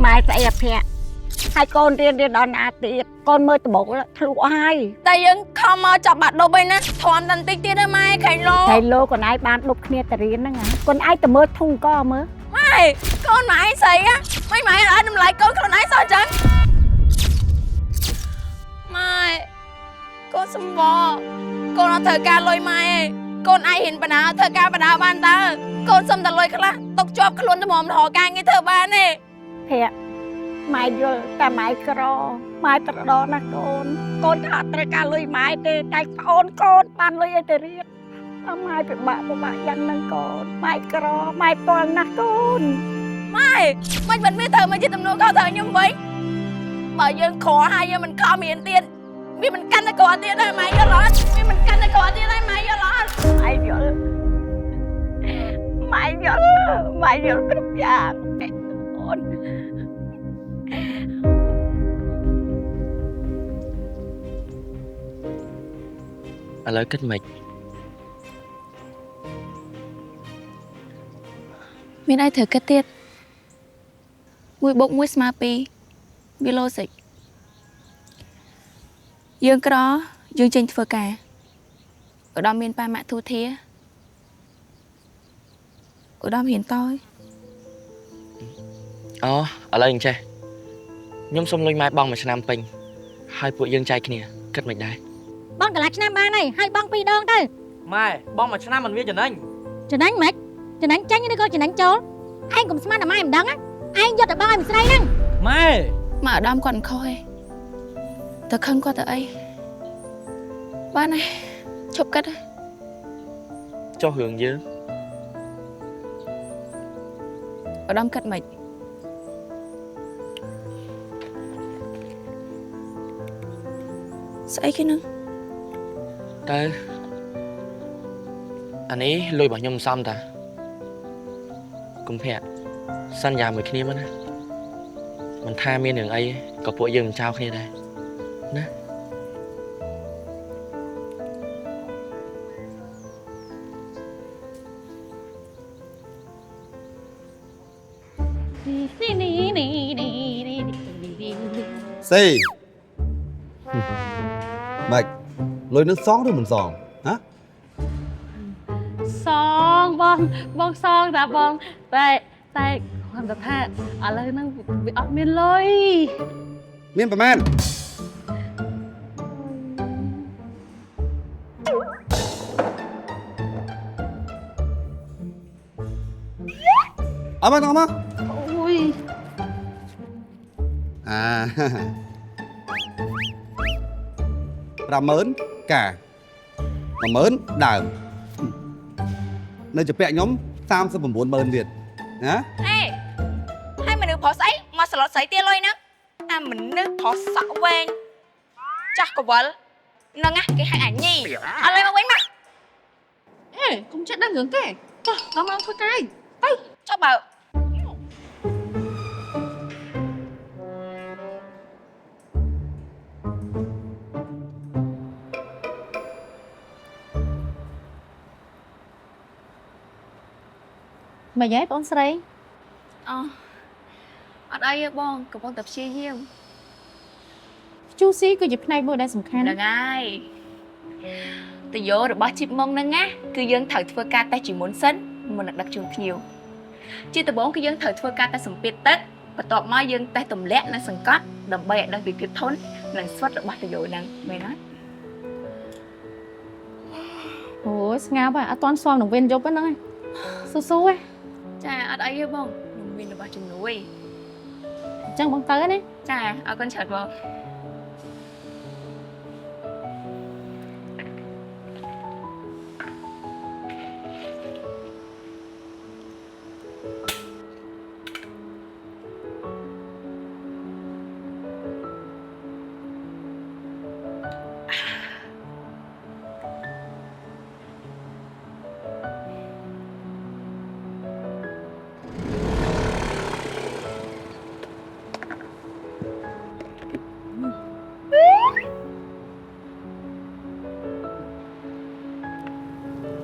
ម៉ែស្អីអភ័ក្រហើយកូនរៀនរៀនដល់ណាទៀតកូនមើលត្បូងធ្លុះហើយ តែយើងខំមកចាប់បាក់ដប់ឯណាធំតែបន្តិចទៀតទេម៉ែខែងលោ តែលោកកូនឯងបានដប់គ្នាទៅរៀនហ្នឹងហ៎កូនឯងទៅមើលធុងកមើល ម៉ែកូនម៉ែស្អីហ៎មិនម៉ែអត់តម្លៃកូនខ្លួនឯងសោះចឹងម៉ែកូនសំបកូនអត់ត្រូវការលុយម៉ែទេកូនឯងហ៊ានបដាធ្វើការបដាបានតើកូនសុំតែលុយខ្លះទុកជាប់ខ្លួនទៅមករកការងារធ្វើបានទេ ភ័ក្រម៉ែយល់តែម៉ែក្រម៉ែត្រដណាស់កូន កូនថាអត់ត្រូវការលុយម៉ែទេតែប្អូនកូនបានលុយឲ្យទៅរៀនអើម៉ែពិបាកពិបាកយ៉ាងហ្នឹងកូនម៉ែក្រម៉ែពាល់ណាស់កូន ម៉ែមិនមិនមានត្រូវមកជាទំនួលខុសត្រូវខ្ញុំវិញបើយើងក្រហើយយើងមិនខំរៀនទៀតវាមិនកាន់តែក្រទៀតដែរម៉ែយល់អត់វាមិនកាន់តែក្រទៀតដែរម៉ែយល់អត់ ម៉ែយល់ម៉ែយល់ម៉ែយល់គ្រប់យ៉ាងអូន ឥឡូវគិតមិន មានអីត្រូវគិតទៀត1បូក1ស្មើ2វា logic យើងក្រយើងចេញធ្វើការឧត្តមមានប៉ាម៉ាក់ទូធាឧត្តមរៀនតយ អូឥឡូវអញ្ចេះខ្ញុំសុំលុយម៉ែបងមួយឆ្នាំពេញហើយពួកយើងចែកគ្នាគិតមិនដែរ បងកន្លះឆ្នាំបានហើយហើយបងពីរដងទៅ ម៉ែបងមួយឆ្នាំមិនវាចំណេញ ចំណេញម៉េចចំណេញចាញ់ឬក៏ចំណេញចូលឯងកុំស្មានតែម៉ែមិនដឹងឯងយកទៅបងឲ្យមិនស្រីហ្នឹង ម៉ែ មកឧត្តមគាត់មិនខុសទេតែខឹងគាត់ទៅអីបានហើយឈប់គិតហើយ ចុះរឿងយើង ឧត្តមគិតមិនស្អីគេនឹង ទៅអានេះលុយរបស់ខ្ញុំសំតាកុំភ័ក្រសន្យាមួយគ្នាមកណាមិនថាមានរឿងអីក៏ពួកយើងមិនចោលគ្នាដែរណា នេះនេះនេះនេះនេះ សេម៉េចលុយនឹងសងឬមិនសងហ៎ សងបងបងសងតាបងតែតែគាត់តែថាឥឡូវហ្នឹងវាអត់មានលុយ មានប្រមាណអត់មកអត់មក អូយ អា50000កា10000ដើមនៅជាពាក់ខ្ញុំ390,000ទៀតណា ហេហើយមនុស្សប្រុសស្អីមកស្លុតស្អីទៀតលុយហ្នឹងអាមនុស្សប្រុសសក់វែងចាស់កវលហ្នឹងណាគេហៅអាញីអត់លុយមកវិញមក អេកុំចេះដឹងរឿងគេចុះដល់មកធ្វើកាយ ចុះបើ ម៉េចហ៎បងស្រី អូអត់អីទេបងកំពុងតែព្យាយាម ជូស៊ីគឺជាផ្នែកមួយដែលសំខាន់ ហ្នឹងហើយតយោរបស់ជីបមុងហ្នឹងណាគឺយើងត្រូវធ្វើការតេស្តជាមុនសិនមុននឹងដឹកជូនភ្ញៀវជាដំបូងគឺយើងត្រូវធ្វើការតេស្តសម្ពាធទឹកបន្ទាប់មកយើងតេស្តទម្លាក់និងសង្កត់ដើម្បីឲ្យដឹងពីភាពធន់និងស្វិតរបស់តយោហ្នឹងមែនអត់ អូយស្ងាប់ហើយអត់ទាន់សមនឹងវិញយប់ហ្នឹងឯងស៊ូស៊ូឯង ចាអត់អីទេបងខ្ញុំមានរបស់ជំនួយ អញ្ចឹងបងទៅណា ចាអរគុណច្រើនបង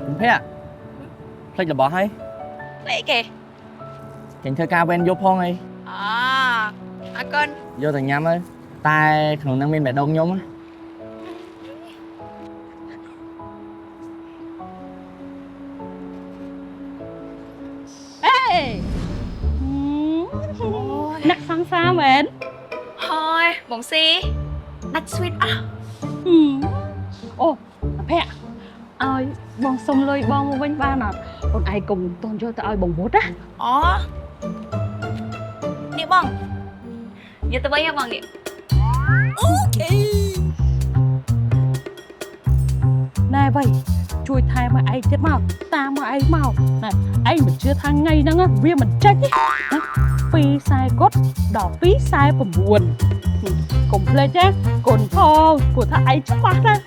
កុំភ័ក្រភ្លេចរបស់ហើយ ស្អីគេ ចេញធ្វើការវេនយប់ផងអី អ គុណ យកទៅញ៉ាំហើយតែក្នុងហ្នឹងមានបេះដូងខ្ញុំណា អេអ្នកសង្សារមែន ហើយបងស៊ីដាច់ sweet អស់ អូអភ័ក្រឲ្យបងសុំលុយបងមកវិញបានអត់អូនឯងកុំតន់យកទៅឲ្យបងវុតណា អូនេះបងយកទៅវិញហ៎បងនេះ ណែវៃជួយថែមកឯងទៀតមកតាមមកឯងមកណែឯងមិនជឿថាថ្ងៃហ្នឹងវាមិនចេញទេណា2ខ្សែគត់ដល់2ខ្សែ9កុំភ្លេចណាកូនផងគួរថាឯងច្បាស់ណាស់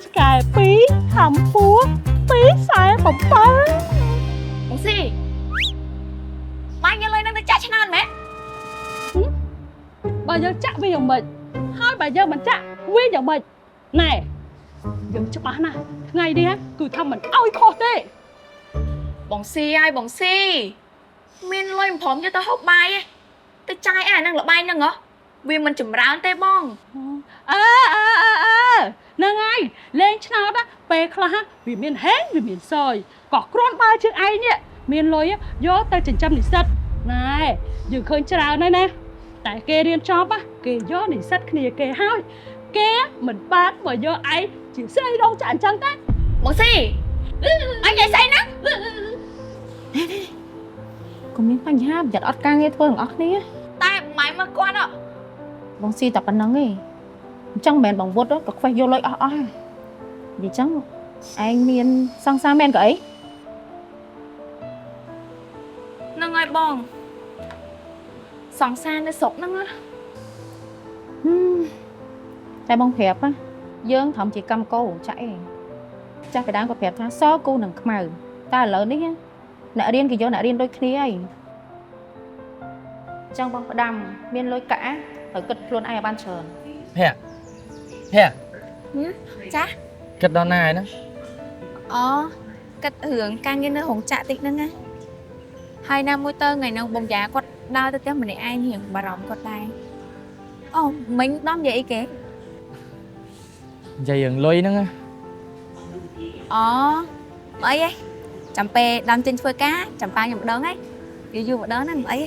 ឆ្កែ2ខំពួរ2ខ្សែ7 បងស៊ីបាញ់យកលុយនឹងទៅចាក់ឆ្នោតមែន បើយើងចាក់វាយ៉ាងម៉េចហើយបើយើងមិនចាក់វាយ៉ាងម៉េចណែយើងច្បាស់ណាស់ថ្ងៃនេះគឺថាមិនអោយខុសទេ បងស៊ីហើយបងស៊ីមានលុយមិនព្រមយកទៅហូបបាយទេទៅចាយអាហ្នឹងលបាយហ្នឹងហ៎វាមិនចម្រើនទេបង អើអើអើអើហ្នឹងហើយលេងឆ្នោតពេលខ្លះវាមានហេងវាមានសយក៏គ្រាន់បើជាងឯងនេះមានលុយយកទៅចិញ្ចឹមនិស្សិតណែយើងឃើញច្រើនហើយណាតែគេរៀនចប់គេយកនិស្សិតគ្នាគេហើយគេមិនបានមកយកឯងជាស្រីរោងចក្រអញ្ចឹងទេ បងស៊ីអញនិយាយស្អីហ្នឹង កុំមានបញ្ហាប្រយ័ត្នអត់ការងារធ្វើទាំងអស់គ្នា តែម៉ែមើលគាត់ហ៎ បងស៊ីតែប៉ុណ្្នឹងឯងអញ្ចឹងមិនមែនបងវុតក៏ខ្វេះយកលុយអស់អស់ហើយនិយាយចឹងឯងមានសង្សារមែនក៏អី ហ្នឹងហើយបងសង្សារនៅស្រុកហ្នឹងណា តែបងប្រាប់ណាយើងត្រឹមជាកម្មកររោងចក្រឯងចាស់ពីដើមគាត់ប្រាប់ថាសគូនឹងខ្មៅតែឥឡូវនេះអ្នករៀនគេយកអ្នករៀនដូចគ្នាហើយអញ្ចឹងបងផ្ដាំមានលុយកាក់ត្រូវគិតខ្លួនឯងឲ្យបានច្រើន ភ័ក្រភ័ក្រ ចា គិតដល់ណាហើយណា អូគិតរឿងការងារនៅរោងចក្រតិចហ្នឹងណាហើយណាមួយទៅថ្ងៃហ្នឹងបងយ៉ាគាត់ដើរទៅផ្ទះម្នាក់ឯងរៀងបារម្ភគាត់ដែរអូមិញដំនិយាយអីគេ និយាយរឿងលុយហ្នឹងណា អូមិនអីទេចាំពេលដំចេញធ្វើការចាំប៉ាខ្ញុំម្ដងហើយយូរយូរម្ដងណាមិនអី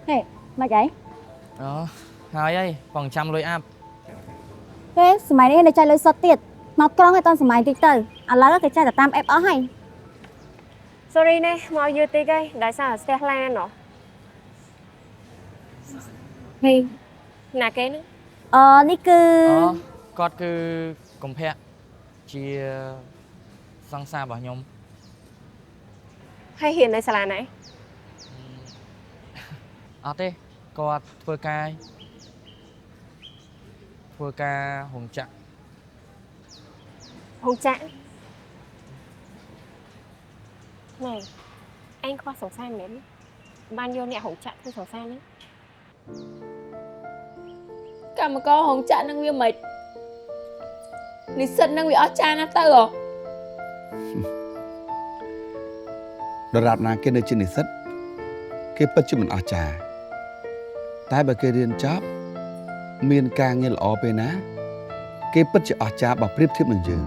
ទេ ហេមកអី អូហើយហើយបងចាំលុយអាប់ ទេសម័យនេះនៅចាយលុយសុទ្ធទៀតមកក្រុងឲ្យតន់សម័យតិចទៅឥឡូវគេចាយតែតាម app អស់ហើយ Sorry នេះមកយឺតតិចហើយដោយសារស្ទះឡានហ៎ ហេ ណាគេហ្នឹង អឺនេះគឺ អូគាត់គឺកុម្ភៈជាសង្សាររបស់ខ្ញុំ ហើយរៀននៅសាលាណា អត់ទេគាត់ធ្វើការធ្វើការរោងចក្រ ហងចាក់ណែឯងខ្វះសង្សារមែនបានយកអ្នកហងចាក់ធ្វើសង្សារហ្នឹង កម្មកររោងចក្រហ្នឹងវាមិននិស្សិតហ្នឹងវាអស់ចាណាស់ទៅហ៎ ដរាបណាគេនៅជានិស្សិតគេពិតជាមិនអស្ចារ្យតែបើគេរៀនចប់មានការងារល្អពេលណាគេពិតជាអស្ចារ្យបើប្រៀបធៀបនឹងយើង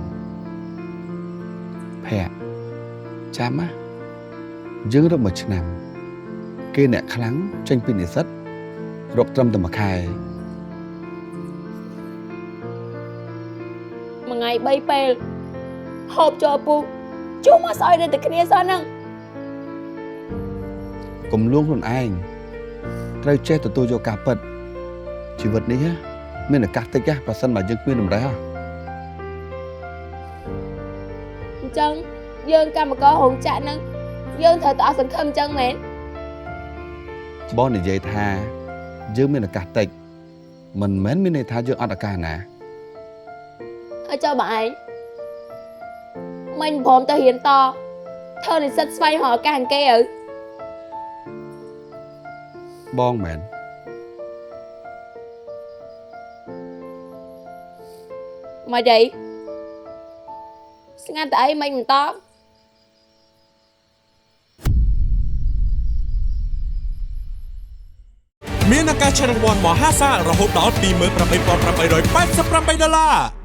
ភ័ក្រចាំណាយើងរកមួយឆ្នាំគេអ្នកខ្លាំងចេញពីនិស្សិតរកត្រឹមតែមួយខែ មួយថ្ងៃ3ពេលហូបចូលពុះជុំមកស្អុយនៅតែគ្នាសោះហ្នឹង កុំលួងខ្លួនឯងត្រូវចេះទទួលយកការពិតជីវិតនេះមានឱកាសតិចណាប្រសិនបើយើងគ្មានតម្រេះ អញ្ចឹងយើងកម្មកររោងចក្រហ្នឹងយើងត្រូវតែអស់សង្ឃឹមអញ្ចឹងមែន បងនិយាយថាយើងមានឱកាសតិចមិនមែនមានន័យថាយើងអត់ឱកាសណា ហើយចុះបើឯងមិនព្រមទៅរៀនតធ្វើនិស្សិតស្វែងរកឱកាសគេឪ បងមែន មកអីស្ងាត់តែអីមិនបន្ត មានឱកាសឈ្នះរង្វាន់មហាសាលរហូតដល់28,888ដុល្លារ។